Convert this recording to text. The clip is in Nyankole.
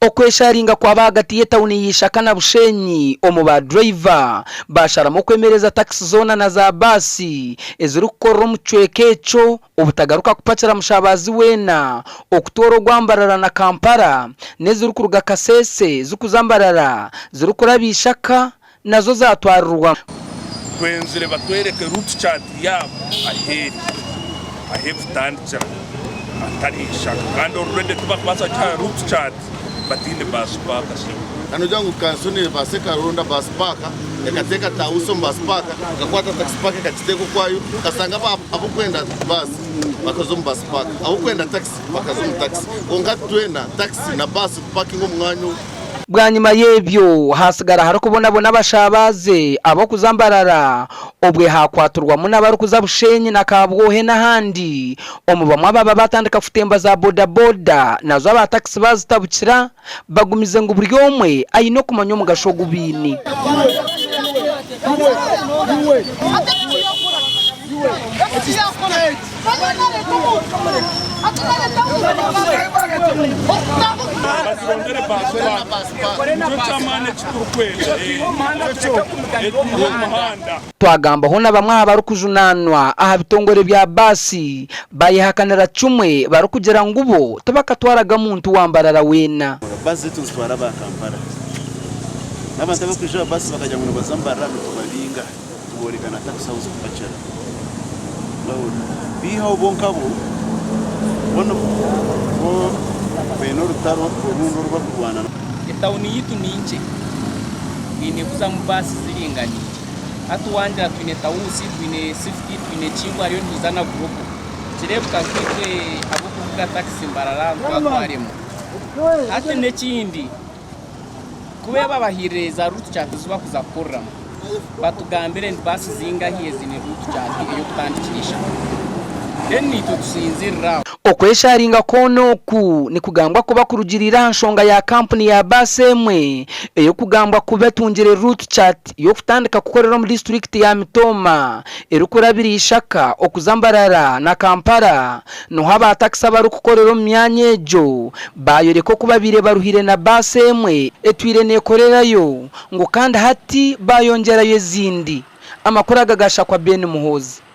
Okwesharinga kwaba ahagati y'etawuni ya Ishaka na Bushenyi omu ba duraiva basharamu okwemereza takisi zoona na za baasi ezirikukorera omu kicweka ekyo obutagaruka kupakira mushabazi weena okutoora ogwa Mbarara na Kampala n'ezirikuruga Kasese zikuza Mbarara zirikuraba Ishaka nazo zatwarirwa. Twenzire batwereke route chart yaabo ahu eri, ahu erikutandikira hatari Ishaka kandi already tibakubaasa kugiha route chart bataine bus park sebo. Kandi nogira ngu kanso nebaasa ekaronda bus park ekateeka tawusi omu bus park ekakwata taxi park ekagiteeka okwayo okasanga abokwenda baasi bakaza omu bus park abokwenda taxi bakaza omu taxi kwonka twena taxi na baasi kupakinga omu mwanya ogwo. Bwanyima y'ebyo, haatsigara harikubonabona abashaabaaze ab'okuza Mbarara, obwe haakwatirwamu n'abarikuza Bushenyi na Kabwohe n'ahandi. Omu bamwe abaaba baatandika kutemba za bodaboda nazo aba takisi baazitabukira, bagumize ngu buri omwe aine okumanya omugasho ogu baine. Baturondere bus park nikyo kyamaani ekiturikwenda etwihe omu muhanda. Twagambaho na bamwe aha barikujunaanwa aha bitongore bya baasi bayehakanira kimwe barikugira ngu bo tibakatwaraga muntu wa Mbarara weena. Baasi zaitu nizitwara aba Kampala. N'abantu abarikwija aha baasi bakagira ngu nibaza Mbarara nitubabinga. Tubooreka na takisi ahu zikupakira. Wahurira? Baihaho bo nkabo, bo bo baine orutaro orundi oru bakurwana. Etawuni yaitu ni nkye, eine kuzamu baasi ziringaniire. Hati wangira twine Tawusi, twine Sifiti, twine Kingo hariyo nihaija na Global. Nikireebeka nk'itwe ab'okuvuga takisi Mbarara nitwatwaremwa. Hati n'ekindi. Ku babahaire za route chart ezi bakuza kukoreramu, batugambire ni baasi zingahi eziine route chart ey'okutandikira Ishaka. Then naitwe tusinzirire aho. Okwesharinga kwona oku nikugambwa kuba kurugiriire aha nshonga ya kampuni ya baasi emwe ey'okugambwa kuba etungire route chart y'okutandika kukorera omu disiturikiti ya Mitooma erikurabira Ishaka okuza Mbarara na Kampala Niho aba takisi abarikukorera omu myanya egyo baayoreka oku babaire baruhire na baasi emwe etwire neekorerayo ngu kandi hati baayongyerayo ezindi. Amakuru aga gaashakwa Ben Muhoozi.